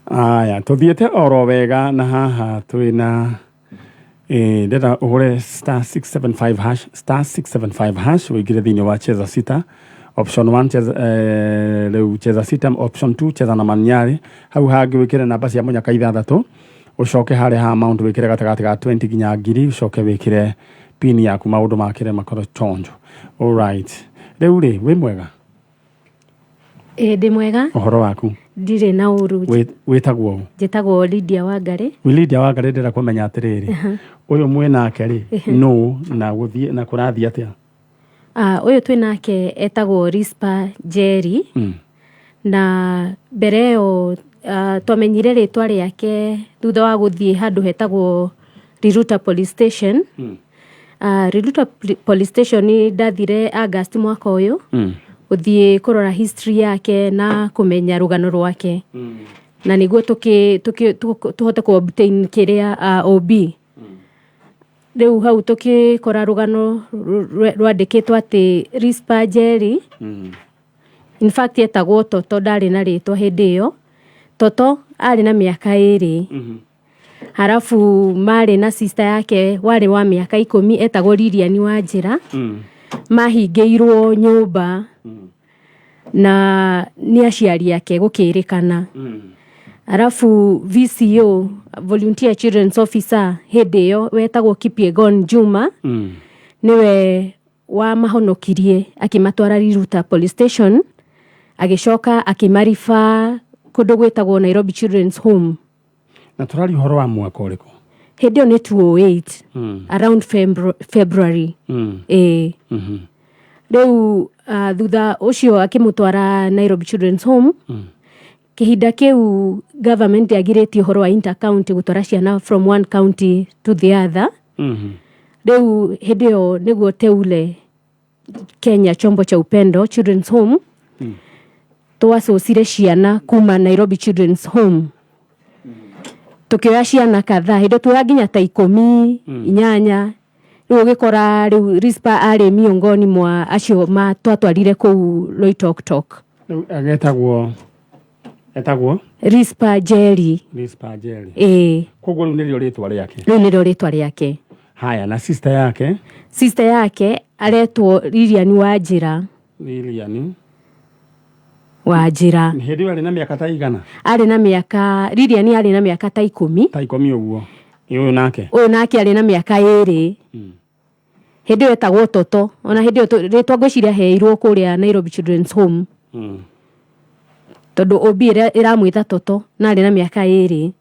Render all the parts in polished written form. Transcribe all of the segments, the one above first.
Aya, tuthiĩte oro wega na haha twĩna ndĩrenda ũhũre *675 hash, *675 hash, ũingĩre thĩinĩ wa Cheza Sita option 1, cheza, rĩu Cheza Sita option 2, cheza na Manyari. Hau hangĩ wĩkĩre namba cia mũnyaka ithathatũ, ũcoke harĩa ha amount wĩkĩre gatagatĩ ga 20 nginya 1000, ũcoke wĩkĩre pin yaku, maũndũ makĩre makorwo chonjo. Alright, rĩu rĩ, wĩ mwega? Ĩ, ndĩ mwega. Ũhoro waku? Ndirĩ na ũru. Wĩtagwo ũ? Njĩtagwo Lydia Wangarĩ. Lydia Wangarĩ, ndĩrenda kũmenya atĩrĩrĩ, ũyũ mwĩ nake rĩ, nũ na gũthiĩ na kũrathiĩ atĩa? Ah, ũyũ twĩ nake etagwo Rispa Njeri. Na mbere ĩyo twamenyire rĩtwa rĩake thutha wa gũthiĩ handũ hetagwo Riruta Police Station. Riruta Police Station ndathire August mwaka ũyũ gũthiĩ kũrora history yake na kũmenya rũgano rwake na nĩguo tũhote kũ obtain kĩrĩa OB. Rĩu hau tũkĩkora rũgano rwandĩkĩtwo atĩ Rispa Njeri, in fact etagwo Toto, ndarĩ na rĩtwa hĩndĩ ĩyo. Toto arĩ na mĩaka 2. Harabu marĩ na sister yake warĩ wa mĩaka 10, etagwo Lilian Wanjĩra. Mahingĩirwo nyũmba na nĩ aciari ake gũkĩrĩkana. Arabu VCO, Volunteer Children's Officer, hĩndĩ ĩyo wetagwo Kipyegon Juma, nĩwe wamahonokirie akĩmatwara Riruta Police Station, agĩcoka akĩmariba kũndũ gwĩtagwo Nairobi Children's Home. Na tũraria ũhoro wa mwaka ũrĩkũ? Hĩndĩ ĩyo nĩ 208, around February. Ĩĩ. Rĩu thutha ũcio akĩmũtwara Nairobi Children's Home. Kĩhinda kĩu government yagirĩtie ũhoro wa inter county, gũtwara ciana from one county to the other. Rĩu hĩndĩ ĩyo nĩguo Teule Kenya Chombo cha Upendo Children's Home twacũcire ciana kuma Nairobi Children's Home. Tukĩoya ciana kadhaa, hĩndĩ tuoya nginya ta 18. Rĩu ũgĩkora rĩu Rispa arĩ miongoni mwa acio ma twatwarire kũu Loitoktok. Rĩu agetagwo etagwo Rispa Njeri. Rispa Njeri. Ĩĩ. Koguo rĩu nĩrĩo rĩtwa rĩake? Rĩu nĩrĩo rĩtwa rĩake. Haya, na sister yake? Sister yake aretwo Lilian Wanjĩra. Lilian Wanjĩra. Hĩndĩ ĩyo arĩ na mĩaka ta igana? Arĩ na mĩaka, Lilian arĩ na mĩaka ta 10. Ta 10 ũguo. Ĩ ũyũ nake? Ũyũ nake arĩ na mĩaka 2. Hĩndĩ ĩyo etagwo Toto. Ona hĩndĩ ĩyo rĩtwa ngwĩciria aheirwo kũrĩa Nairobi Children's Home, tondũ OB ĩrĩa ĩramwĩta Toto na arĩ na mĩaka 2.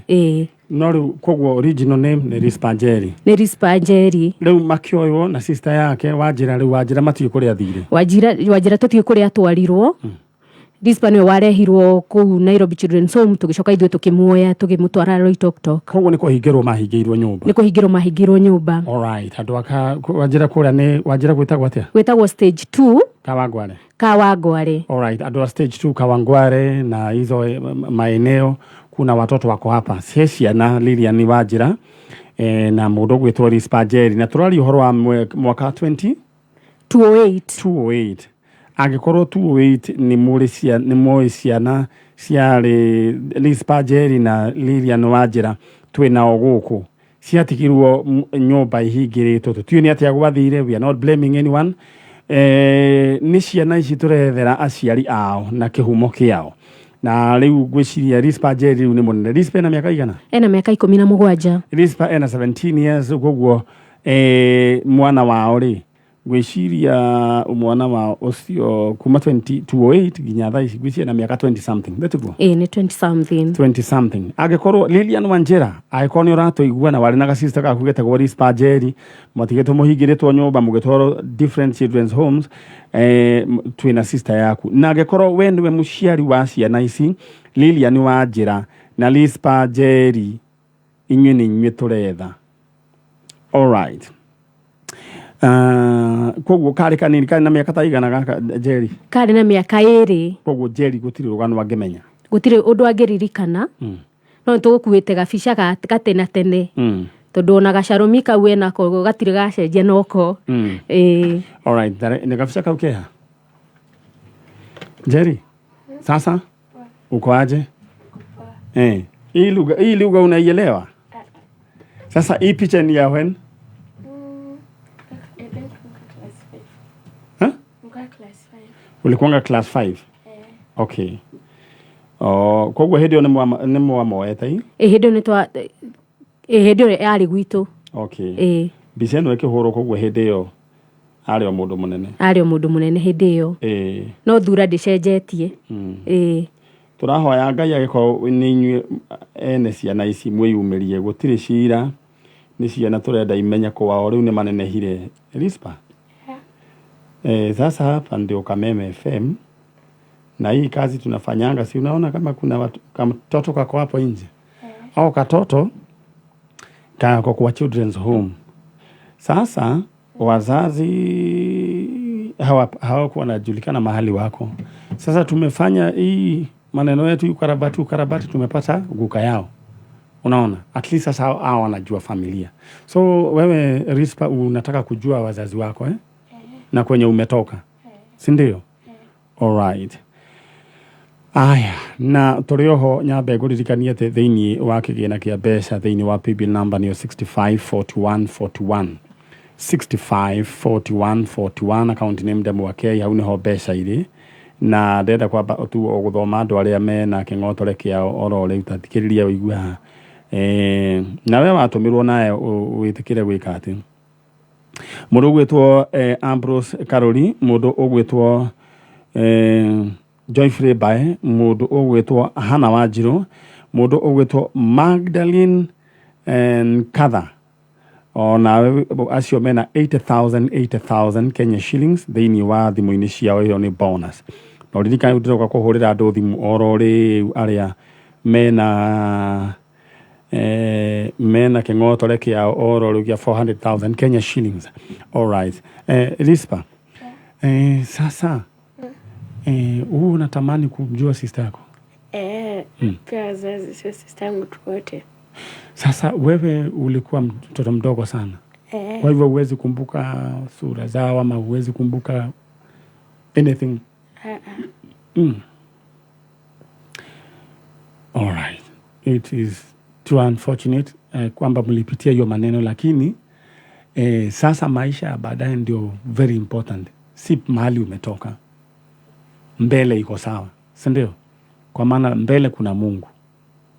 Ĩĩ. No rĩu koguo original name nĩ Rispa Njeri? Nĩ Rispa Njeri. Rĩu makĩoywo na sister yake Wanjĩra, rĩu Wanjĩra matiũĩ kũrĩa athire? Wanjĩra tũtiũĩ kũrĩa atwarirwo. Rispa nĩwe warehirwo kũu Nairobi Children's Home, tũgĩcoka ithuĩ tũkĩmuoya tũkĩmũtwara Loitoktok. Koguo nĩ kũhingĩrwo mahingĩirwo nyũmba? Nĩ kũhingĩrwo mahingĩirwo nyũmba. Alright, andũ aka Wanjĩra kũrĩa nĩ Wanjĩra gwĩtagwo atĩa? Gwĩtagwo stage 2. Kawangware. Kawangware. Alright, andũ a stage 2 Kawangware na hizo maeneo, kuna watoto wako hapa, he ciana Lilian Wanjĩra na mũndũ ũgwĩtwo Rispa Njeri, na tũraria ũhoro wa mwaka 20 208. 208. Angĩkorwo 208 nĩ mũrĩ nĩ moĩ ciana ciarĩ Rispa Njeri na Lilian Wanjĩra twĩ nao gũkũ, ciatigirwo nyũmba ihingĩrĩtwo, tũtiũĩ nĩ atĩa gwathire. We are not blaming anyone. Nĩ ciana ici tũrethera aciari ao na kĩhumo kĩao, na rĩu ngwĩciria Rispa Njeri rĩu nĩ mũnene. Rispa ena mĩaka igana? Ena mĩaka 17. Rispa ena 17 years. Koguo mwana wao rĩ, ngwĩciria mwana wao ũcio kuma 2008 nginya thaa ici, ngwĩciria na mĩaka 20 something, nĩtiguo? Ĩĩ, nĩ 20 something. 20 something. Angĩkorwo Lilian Wanjĩra, angĩkorwo nĩ ũratũigua na warĩ na gasister gaku getagwo Rispa Njeri, mwatigĩtwo mũhingĩrĩtwo nyũmba mũgĩtwarwo different children's homes, twĩna sister yaku. Na angĩkorwo we nĩwe mũciari wa ciana ici, Lilian Wanjĩra na Rispa Njeri, inyuĩ nĩ inyuĩ tũretha. Alright. Koguo karĩ kanini, karĩ na mĩaka ta igana gaka Njeri? Karĩ na mĩaka 2. Koguo Njeri gũtirĩ rũgano angĩmenya? Gũtirĩ ũndũ angĩririkana. No nĩ tũgũkuĩte gabica gatena tene, tondũ ona gacarũmi kau enako gatirĩ gacenjia noko. Ĩĩ. Alright, nĩ gabica kau keha. Njeri, sasa uko aje? Eh, hii lugha unaielewa? Sasa hii picha ni ya when? I think nilikuwa class 5. Huh? Nilikuwa class 5. Ulikuwanga class 5? Eh. Okay. Oh, koguo hĩndĩ ĩyo nĩ mwamoete i? Ĩ, hĩndĩ ĩyo nĩ twa, ĩ, hĩndĩ ĩyo yarĩ gwitũ. Okay. Ĩ. Mbica ĩno ĩkĩhũrwo koguo hĩndĩ ĩyo arĩ o mũndũ mũnene. Arĩ o mũndũ mũnene hĩndĩ ĩyo. No thura ndĩcenjetie. Ĩ. Tũrahoya Ngai agĩkorwo nĩ inyuĩ ene ciana ici mwĩyumĩrie, gũtirĩ cira, nĩ ciana tũrenda imenye kwao rĩu nĩ manenehire. Rispa. Yeah. Sasa hapa ndio Kameme FM na hii kazi tunafanyanga, si unaona kama kuna watu, kamtoto kako hapo nje au katoto kako kwa children's home. Sasa wazazi hawakuwa wanajulikana mahali wako. Sasa tumefanya hii maneno yetu ukarabati, ukarabati, tumepata guka yao. Unaona, at least sasa hao wanajua familia. So wewe Rispa unataka kujua wazazi wako, eh? Na kwenye umetoka, si ndio? Alright. Aya, na tũrĩ oho nyambe ngũririkanie atĩ thĩinĩ wa kĩgĩna kĩa mbeca thĩinĩ wa paybill number nĩyo 654141, 654141, account name Ndemwa K, hau nĩho mbeca irĩ. Na ndĩrenda kwamba tu o gũthoma andũ arĩa mena kĩng'otore kĩao oro rĩu, ta thikĩrĩria ũigue haha. Nawe watũmĩrwo nawe wĩtĩkĩre gwĩka atĩ mũndũ ũgwĩtwo Ambrose Karori, mũndũ ũgwĩtwo Joyfrey Bae, mũndũ ũgwĩtwo Hannah Wanjirũ, mũndũ ũgwĩtwo Magdalene Nkatha, onawe acio mena 80,000 80,000 Kenya shillings thĩinĩ wa thimũ-inĩ ciao, ĩyo nĩ bonus. Na ũririkane ndĩroka kũhũrĩra andũ thimũ oro rĩu arĩa mena kĩng'otore kĩao oro rĩu gĩa 400,000 Kenya shillings. Alright. Rispa, sasa huu unatamani kumjua sister yako? Eh, pia wazazi, sio sister yangu tu, wote. Sasa wewe ulikuwa mtoto mdogo sana. Eh. Kwa hivyo huwezi kumbuka sura zao ama huwezi kumbuka anything? Ah, ah. Alright. It is too unfortunate kwamba mlipitia hiyo maneno, lakini sasa maisha ya baadaye ndio very important, si mahali umetoka. Mbele iko sawa, si ndio? Kwa maana mbele kuna Mungu.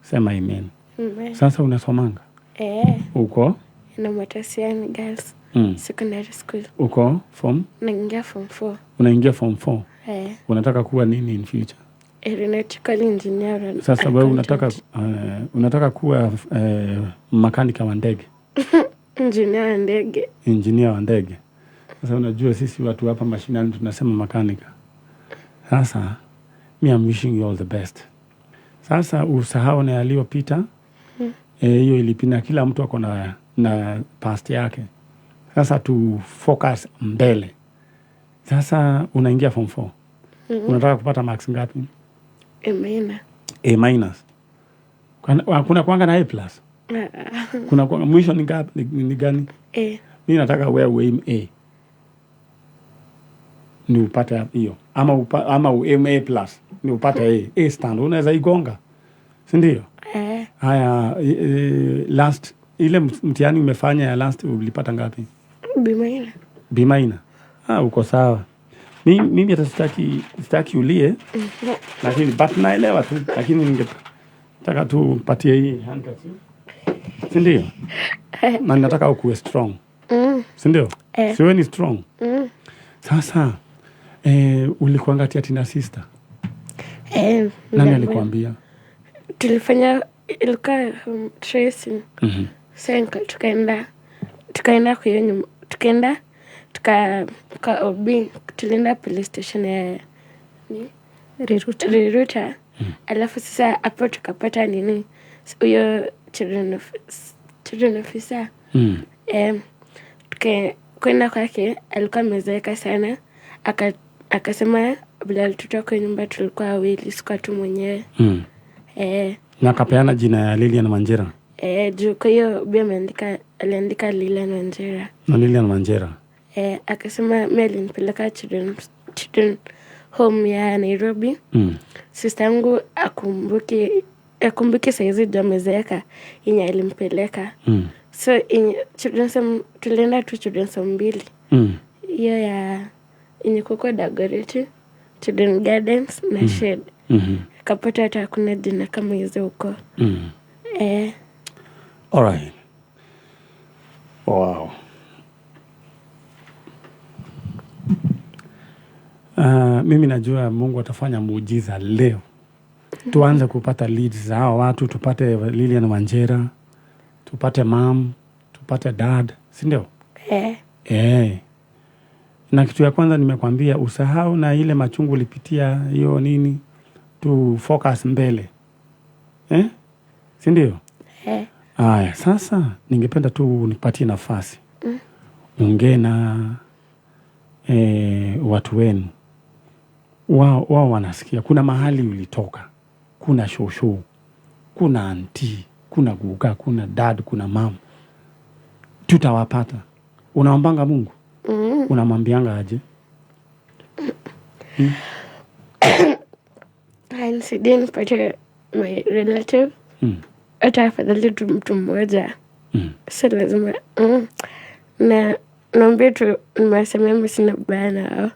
Sema amen. Amen. Sasa unasomanga? Eh, Uko? Na Motesiani Girls Secondary School. Uko form? Naingia form 4. Unaingia form 4. Eh, Unataka kuwa nini in future? Aeronautical engineer and Sasa wewe unataka accountant. unataka kuwa makanika wa ndege? Engineer wa ndege. Engineer wa ndege. Sasa unajua sisi watu hapa mashinani tunasema makanika. Sasa me I'm wishing you all the best. Sasa usahau na yaliyopita. Hiyo ilipina, kila mtu ako na past yake. Sasa tu focus mbele. Sasa unaingia form 4. Unataka kupata marks ngapi? A minus. A minus. Kuna kwanga na A plus? Ah, ah. Kuna kwanga, mwisho ni ngapi? Ni gani? A. Mi nataka wewe uaim A. Ni upate hiyo. Ama uaim A plus. Ni upate A. A stand. Unaweza igonga. Si ndio? Eh, Haya, last ile mtihani umefanya ya last ulipata ngapi? B minus. B minus. Ah, uko sawa. Mimi hata sitaki ulie, lakini but naelewa tu, lakini ningetaka tu mpatie hii handkerchief. Si ndio? Na ninataka ukuwe strong. Si ndio? Eh. Si wewe ni strong? Mm. Sasa ulikuanga ati na sister? Eh, Nani alikuambia? Tulifanya, ilikuwa tracing. Sasa tukaenda kwa hiyo nyumba, tukaenda kwa OB, tulienda police station ya ni Riruta. Riruta. Alafu sasa hapo tukapata nini, huyo children officer. Kwenda kwake alikuwa amezeeka sana, akasema vile alitutoa kwa nyumba tulikuwa wawili, sikuwa tu mwenyewe. Eh. Na akapeana jina ya Lilian Wanjera. Eh, juu kwa hiyo bi ameandika, aliandika Lilian Wanjera. Na Lilian Wanjera. Eh, akasema mi alinipeleka children home ya Nairobi. Sister yangu akumbuki. Akumbuki saizi juu amezeeka yenye alimpeleka. So children's home, tulienda tu children's home mbili, hiyo ya yenye kuko Dagoretti Children Gardens na Shed. Akapata hata hakuna jina kama hizo huko. Eh. All right. Wow. Mimi najua Mungu atafanya muujiza leo. Tuanze kupata leads za hawa watu, tupate Lilian Wanjera, tupate mom, tupate dad, si ndio? Eh. Eh. Na kitu ya kwanza nimekwambia usahau na ile machungu ulipitia hiyo nini, tu focus mbele. Eh? Si ndio? Eh. Aya, sasa ningependa tu unipatie nafasi ongee na watu wenu wao wanasikia kuna mahali ulitoka, kuna shosho, kuna anti, kuna guka, kuna dad, kuna mama, tutawapata. Unaombanga Mungu? Mm. Unamwambianga aje? Anisaidie nipate my relative, hata afadhali tu mtu mmoja, si lazima na naambia tu nimewasamea, mi sina ubaya na wao.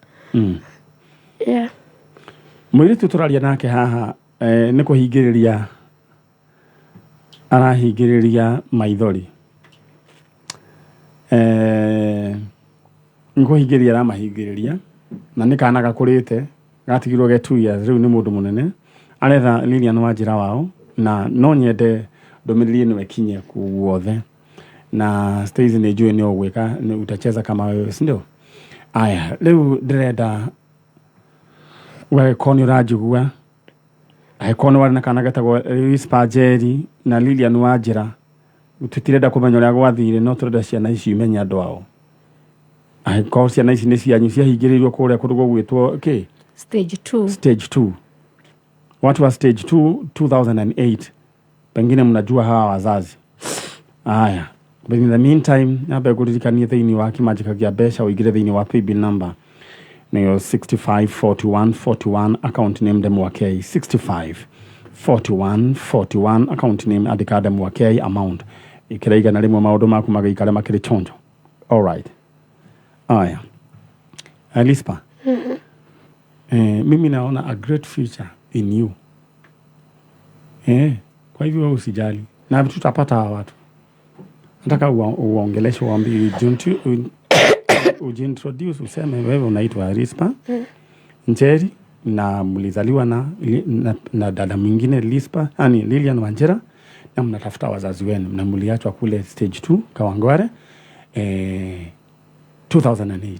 Yeah. Mũirĩtu tũraria nake haha nĩ kũhingĩrĩria arahingĩrĩria maithori, nĩ kũhingĩrĩria aramahingĩrĩria, na nĩ kana gakũrĩte gatigirwo ge 2 years, rĩu nĩ mũndũ mũnene aretha Lilian Wanjĩra wao, na no nyende ndũmĩrĩri ĩno ĩkinye guothe. Na Stacy, nĩ njũĩ nĩ ũgwĩka, nĩ utacheza kama wewe, si ndio? Aya, rĩu ndĩrenda wegĩkorwo nĩ ũranjigua, angĩkorwo nĩ warĩ na kana getagwo Rispa Njeri na Lilian Wanjĩra, tũtirenda kũmenya ũrĩa gwathire, no tũrenda ciana ici imenye andũ ao. Angĩkorwo ciana ici nĩ cianyu ciahingĩrĩirio kũrĩa kũndũ gũgwĩtwo kĩ? Stage 2. Stage 2, watu wa stage 2, 2008, pengine mnajua hawa wazazi. Aya, but in the meantime nyambe ngũririkanie thĩinĩ wa kĩmanjĩka kĩa mbeca ũingĩre thĩinĩ wa paybill number nĩyo 654141, account name Ndemwa K. 654141, account name andĩka Ndemwa K, amount ĩkĩra 100, maũndũ maku magĩikare makĩrĩ chonjo. Alright, aya, Elispa, mimi naona a great future in you. Kwa hivyo wewe usijali na tutapata hawa watu. Nataka uongeleshe, uambie, ujiintroduce, useme wewe unaitwa Rispa Njeri na mlizaliwa na dada mwingine Lispa, ani Lilian Wanjera, na mnatafuta wazazi wenu na mliachwa kule stage 2 Kawangware 2008.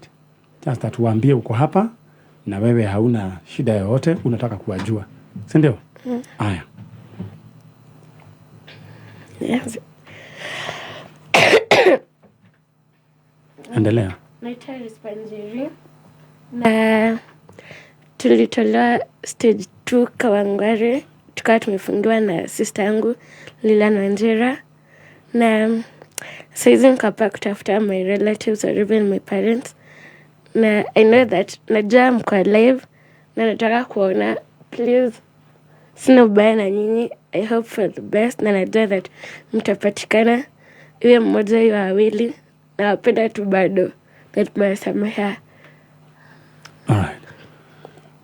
Sasa tuwaambie uko hapa na wewe hauna shida yoyote, unataka kuwajua, si ndio? Aya. Yes. Endelea. Naitwa Rispa Njeri na tulitolewa stage 2 Kawangware, tukawa tumefungiwa na sister yangu Lilian Wanjera, na saizi nikapa kutafuta my relatives or even my parents, na I know that najua mko alive na nataka kuona. Please, sina ubaya na nyinyi. I hope for the best na najua that mtapatikana, iwe mmoja iwe wawili. Nawapenda tu bado that mnasamehea. Alright.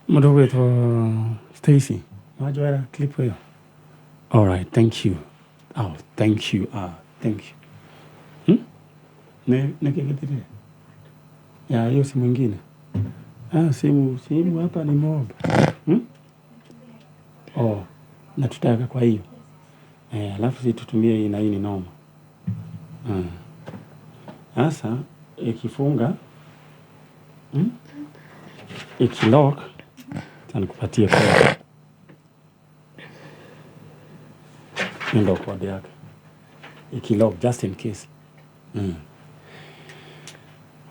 Mũndũ gwĩtwo Stacy, wajoera clip ĩyo? Alright, thank you. Oh, thank you. Ah, thank you. Nĩ nĩkĩ gĩthirire? Ya hiyo simu ingine. Ah, simu hapa ni mob. Oh, na tutaweka kwa hiyo. Eh, alafu si tutumie hii na hii ni noma. Sasa ikifunga, Ikilock, nikupatie code. Hiyo ndo code yake. Ikilock, just in case.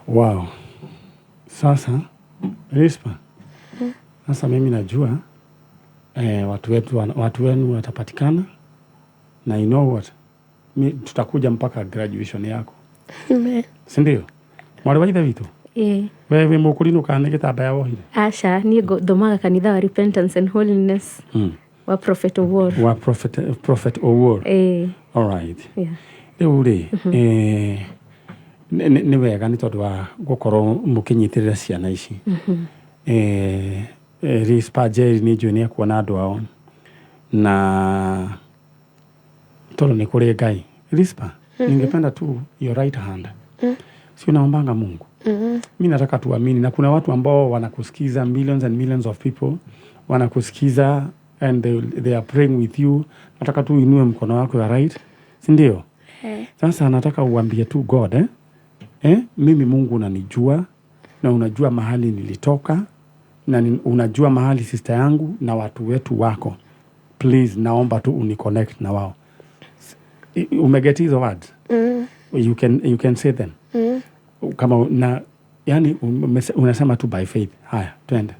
Wow. Sasa Rispa. Sasa mimi najua watu wetu watu wenu watapatikana, na you know what? Mi, tutakuja mpaka graduation yako. Amen. Si ndio? Mwarĩ wa ithe witũ. Ĩĩ. We wĩ mũkũrinũ kana nĩ gĩtambaya wohire? Aca, niĩ thomaga kanitha wa Repentance and Holiness. Wa Prophet Owuor. Wa Prophet Owuor. Eh. All right. Yeah. Rĩu rĩ, nĩ wega nĩ tondũ wa gũkorwo mũkĩnyitĩrĩra ciana ici. Rispa Jerry nĩ njũĩ nĩ ekuona andũ ao na tondũ nĩ kũrĩ Ngai. Rispa, ningependa tu your right hand. Si unaombanga Mungu? Mi nataka tuamini, na kuna watu ambao wanakusikiza, millions and millions of people wanakusikiza and they are praying with you. Nataka tu uinue mkono wako ya right, si ndio? Eh. Sasa nataka uambie tu God, eh? Eh? Mimi Mungu unanijua na unajua mahali nilitoka na unajua mahali sister yangu na watu wetu wako. Please, naomba tu uniconnect na wao. Umeget hizo words? Mm. You can say them. Kama na yani unasema tu by faith. Haya, twende.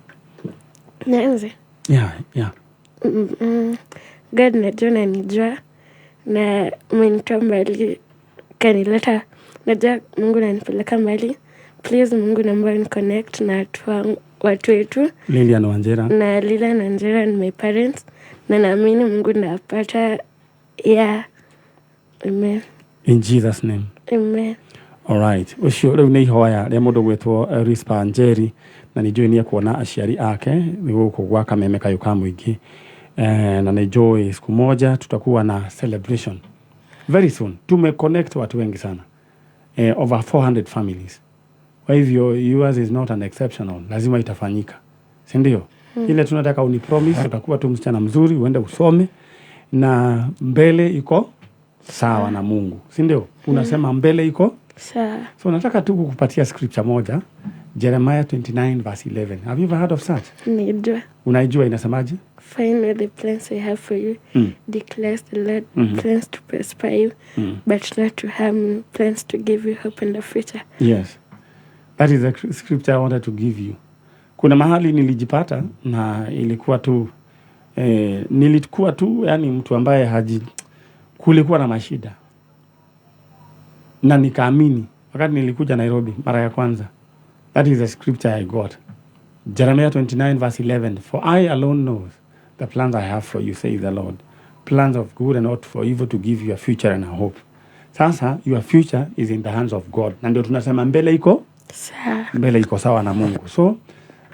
Nianze? Yeah. God, najua unanijua na umenitoa mbali kanileta. Najua Mungu nanipeleka mbali. Please Mungu, naomba uniconnect na watu wetu. Lilian Wanjera. Na Lilian Wanjera and my parents, na naamini Mungu napata. Yeah, amen. In Jesus' name. Amen. Alright. Ũcio rĩu nĩ ihoya rĩa mũndũ gwĩtwo Rispa Njeri, na nĩ njũĩ nĩ ekuona aciari ake nĩ gũkũ gwa Kameme kayũ ka mũingĩ. Na nĩ njũĩ siku moja tutakuwa na celebration very soon. Tumeconnect watu wengi sana, over 400 families. Kwa hivyo yours is not an exceptional, lazima itafanyika, si ndio? Ile tunataka unipromise utakuwa tu msichana mzuri, uende usome na mbele iko sawa na Mungu, si ndio? Unasema mbele iko Sawa. So nataka tu kukupatia scripture moja, Jeremiah 29 verse 11. Have you ever heard of such? Naijua. Unaijua inasemaje? For I know the plans I have for you, declares the Lord, plans to prosper you, but not to harm you, plans to give you hope in the future. Yes. That is the scripture I wanted to give you. Kuna mahali nilijipata na ilikuwa tu, nilikuwa tu yani mtu ambaye haji, kulikuwa na mashida na nikaamini. Wakati nilikuja Nairobi mara ya kwanza, that is the scripture I got. Jeremiah 29 verse 11: "For I alone knows the plans I have for you, says the Lord, plans of good and not for evil, to give you a future and a hope." Sasa your future is in the hands of God, na ndio tunasema mbele iko Sawa. Mbele iko sawa na Mungu. So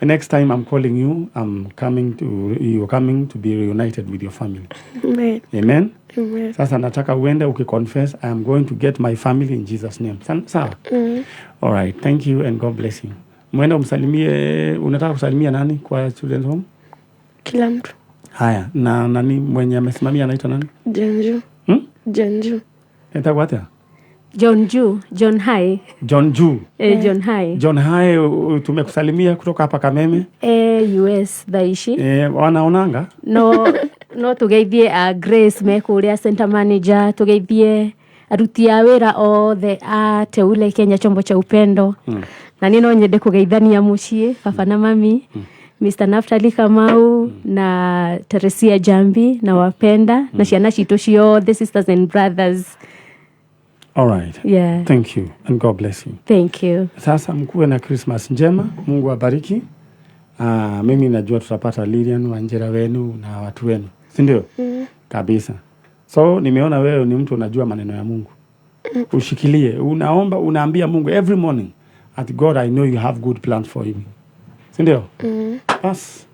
the next time I'm calling you, I'm coming to you're coming to be reunited with your family. Amen. Amen. Amen. Sasa nataka uende ukiconfess, "I am going to get my family in Jesus' name." Sawa? Mm. All right. Thank you and God bless you. Mwende umsalimie, unataka kusalimia nani kwa children's home? Kila mtu. Haya, na nani mwenye amesimamia anaitwa nani? Janju. Hmm? Janju. Etakuwa atia? John Ju, John Hai. John Ju. Eh, John Hai. John Hai, tumekusalimia kutoka hapa Kameme. Eh, US thaa ici. Eh, wanaonanga? No tugeithie a Grace me kuria center manager, tugeithie aruti a wĩra othe a Teule Kenya Chombo cha Upendo, na niĩ no nyende kũgeithania mũciĩ, baba na mami, Mr. Naftali Kamau na Teresia Jambi, na wapenda na ciana citũ ciothe, sisters and brothers. All right. Yeah. Thank you and God bless you. Thank you. Sasa mkuwe na Christmas njema, Mungu awabariki. Mimi najua tutapata Lilian Wanjera wenu na watu wenu, si ndio? Kabisa. So nimeona wewe ni mtu unajua maneno ya Mungu. Ushikilie, unaomba, unaambia Mungu every morning at "God, I know you have good plans for me." Si ndio? Bas.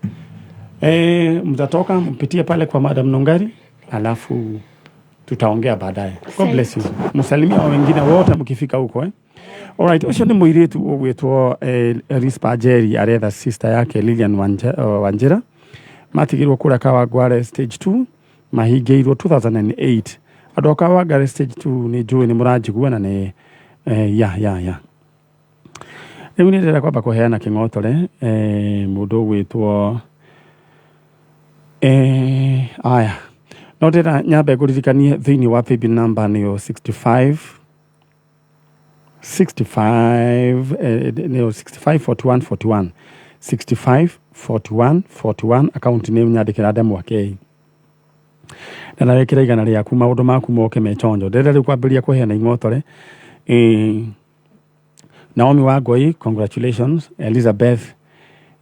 Mtatoka mpitie pale kwa Madam Nongari, alafu tutaongea baadaye. God bless you. Msalimia wengine wote mkifika huko, eh. Alright, ucio nĩ mũirĩtu ũgwĩtwo Rispa Njeri aretha sister yake Lilian Wanjĩra matigirwo kũrĩa Kawangware stage 2, mahingĩirwo 2008. Andũ a Kawangware stage 2, nĩ njũĩ nĩ mũranjigua na nĩ ya rĩu nĩ ndĩrenda kwamba kũheana kĩng'otore, mũndũ ũgwĩtwo, aya no ndĩrenda nyambe ngũririkanie thĩinĩ wa paybill number nĩyo 65 65, nĩyo 65 41 41, 65 41 41, account name nyandĩkĩra Ndemwa K na nawekĩra 100 rĩaku, maũndũ maku moke me chonjo. Ndĩrenda rĩu kwambĩrĩria kũheana ing'otore. Naomi Wangoi, congratulations. Elizabeth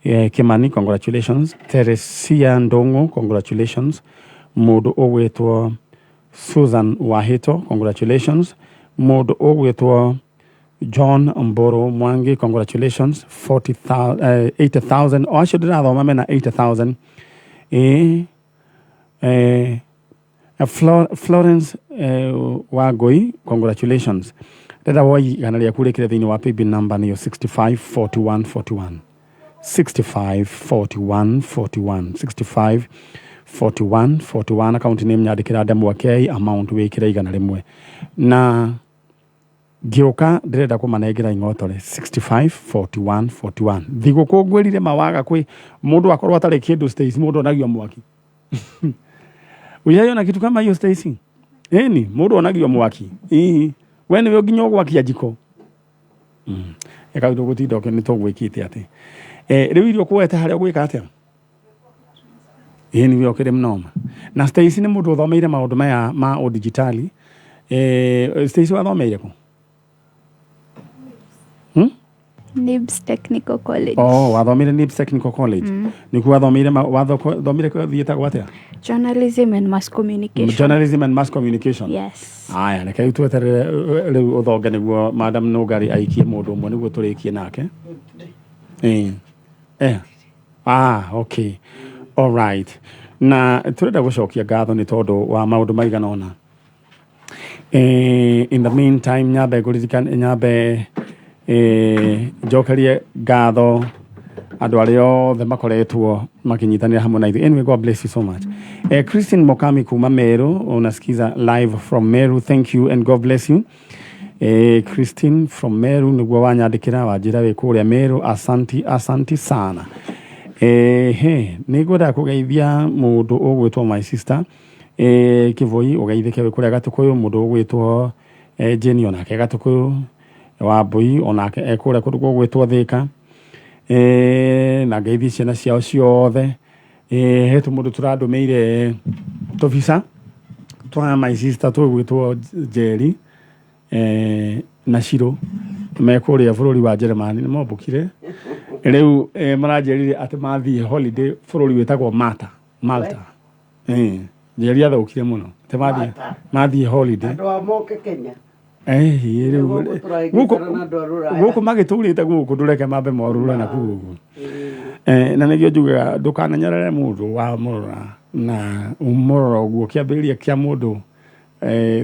Kimani, congratulations. Teresia Ndongo, congratulations. Mũndũ ũgwĩtwo Susan Wahito, congratulations. Mũndũ ũgwĩtwo John Mboro Mwangi, congratulations. 40,000, 80,000. O acio ndĩrathoma mena 80,000. Florence Wangui, congratulations. Ndĩrenda woi igana rĩaku rĩkĩre thĩinĩ wa paybill number nĩyo 654141, 6541 41, 65 41 41. Account name nyandĩkĩra Ndemwa K, amount wĩkĩre 100. Na ngĩũka ndĩrenda kũmanengera ing'otore. 65 41 41. Thigũkũ ngwĩrire mawaga kwĩ mũndũ akorwo atarĩ kĩndũ. Stacy, mũndũ onagio mwaki. Ushaiona kitu kama hiyo, Stacy? Ĩni mũndũ onagio mwaki. Ĩĩ, we nĩwe nginya ũgwakia jiko. Eka tũgũtinda nĩ tũgwĩkĩte atĩ rĩu irio kuoete harĩa ũgwĩka atĩa? Ĩĩ, nĩwe ũkĩrĩ mnoma. Na Stacy nĩ mũndũ ũthomeire maũndũ maya ma ũdigitali. Stacy, wathomeire kũ? Hmm? Nibs Technical College. Oh, wathomeire Nibs Technical College. Nĩkuo wathomeire wathomire thiĩtagwo atĩa? Journalism and Mass Communication. Journalism and Mass Communication. Yes. Aya, reke rĩu tweterere rĩu ũthonge nĩguo Madam Nũngari aikie mũndũ ũmwe nĩguo tũrĩkie nake. Ah, okay. All right. Na tũrenda gũcokia ngatho nĩ tondũ wa maũndũ maigana ũna. In the meantime, nyambe ngũririkane, nyambe njokerie ngatho andũ arĩa othe makoretwo makinyitanĩra hamwe na ithuĩ. Anyway, God bless you so much. Christine Mokami kuma Meru, unasikiza live from Meru. Thank you and God bless you. Christine from Meru nĩguo wanyandĩkĩra wanjĩra wĩ kũrĩa Meru. Asanti, asanti sana. He nĩ ngwendaga kũgeithia mũndũ ũgwĩtwo my sister Kĩvoi, ũgeithĩke wĩ kũrĩa Gatũkũyũ. Mũndũ ũgwĩtwo Jane onake Gatũkũyũ, Wambui onake e kũrĩa kũndũ gũgwĩtwo Thĩka. Na ngeithie ciana ciao ciothe. He tũmũndũ tũrandũmĩire tũbica twa my sister tũgwĩtwo Njeri na Shiro me kũrĩa bũrũri wa Jeremani. Nĩ mombũkire rĩu, maranjĩrire atĩ mathiĩ holiday bũrũri wĩtagwo Malta. Njeri athũkire mũno atĩ mathiĩ holiday. Andũ a moke Kenya. Rĩu Gũkũ tũraingĩkana na andũ a rũraya. Gũkũ magĩtũrĩte gũkũ ndũreke mambe morũre na kũu ũguo. Na nĩkĩo njugaga ndũkananyarare mũndũ wa mũrora na ũmũrora ũguo kĩambĩrĩria kĩa mũndũ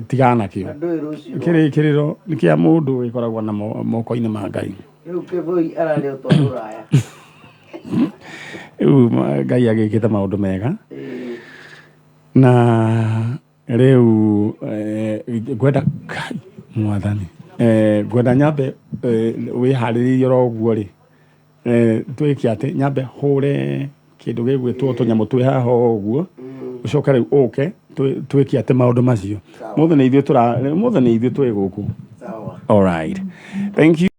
tigana nakĩo. Na ndũĩ rũciũ. Kĩrĩkĩrĩro nĩ kĩa mũndũ gĩkoragwo na moko-inĩ ma Ngai. Rĩu Kĩboi ararĩ o twa rũraya. Rĩu Ngai agĩkĩte maũndũ mega. Na rĩu ngwenda Ngai mwathani, ngwenda nyambe wĩharĩrĩrie oro ũguo rĩ, twĩke atĩ nyambe hũre kĩndũ gĩgwĩtwo tũnyamũ twĩ haha ũguo, ũcoke rĩu ũke twĩke atĩ maũndũ macio. Mũthĩ nĩ ithuĩ twĩ gũkũ. Sawa. All right, thank you.